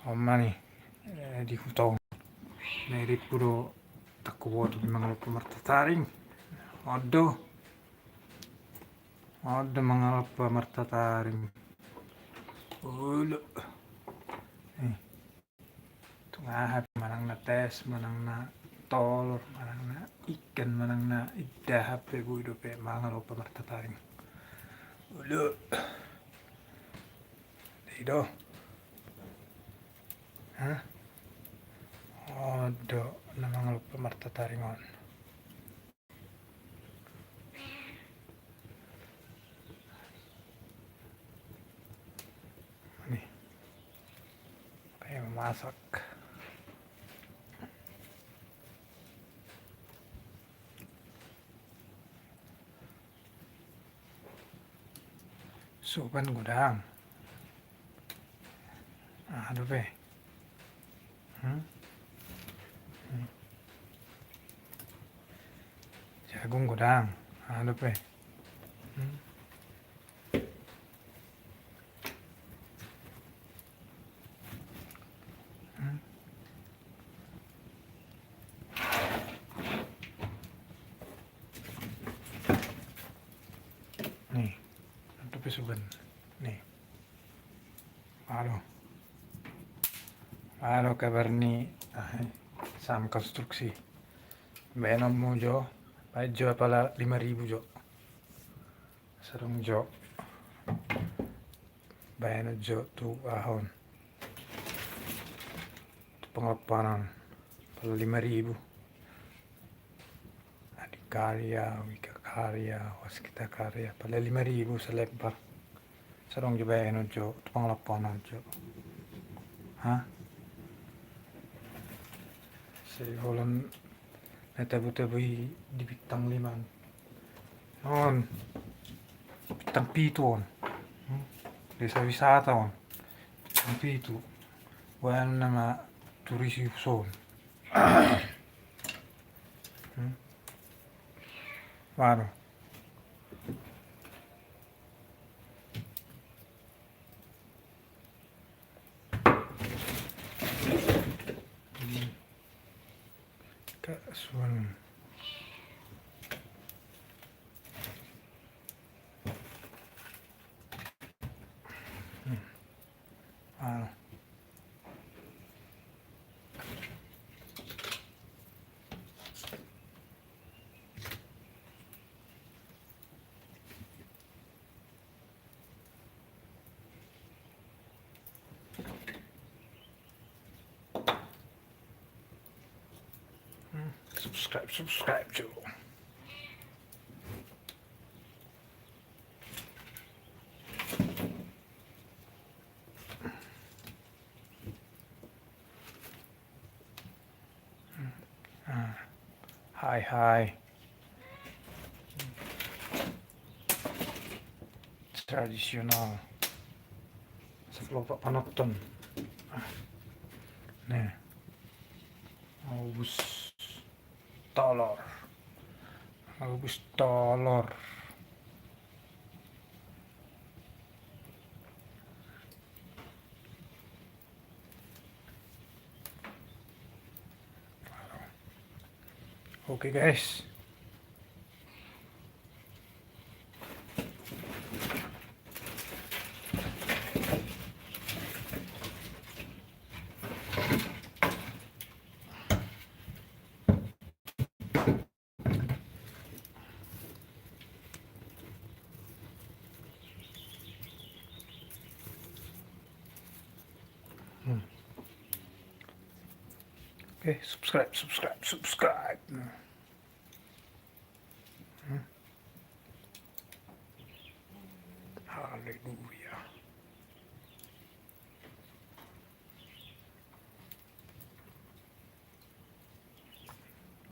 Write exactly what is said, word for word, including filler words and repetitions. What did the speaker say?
On ma ni, eh, di huta on. Nai rimpu do, tangkuboto di mangalompa martataring. On do. On do mangalompa martataring. Olo. Eh. Tung aha pe, manang na tes, manang na tolor, manang na ikan, manang na indahan pe, boi dope mangalompa martataring. Olo. Dei do. Hah? On do na mangalompa martataring on. Ni. Paima masak. Soban godang. Aha dope? Hmm? Hmm. Jagung godang. Aha dope? Hmm? Hmm? Ni, aha dope soban? Ni. Halo. Halo, kabar ni, ah, eh, Sam Konstruksi. Baenonmu jo, baen jo pala lima ribu jo. Sadong jo. Baenon jo tu aha on. Tu pangalompan on. Pala lima ribu. Adikarya, Wikikarya, Waskita Karya, pala lima ribu salembar. Sadong jo baenon jo, tu pangalompan on jo. Hah? Sai holan na tabo-tabo i di bintang lima on. On. Bintang pitu on. Hmm? Desa wisata on. Bintang pitu. Baen nama turis i son. Hmm? Baru. Hmm. Kasuan. Hmm. Baru. Hmm, subscribe, subscribe jo. Ah, hai, hai. Tradisional. Sampulu opat panonton. Ah. Nih. Obus tolor. Obus tolor. Oke, guys. Hmm. Oke, subscribe, subscribe, subscribe. Hmm. Haleluya.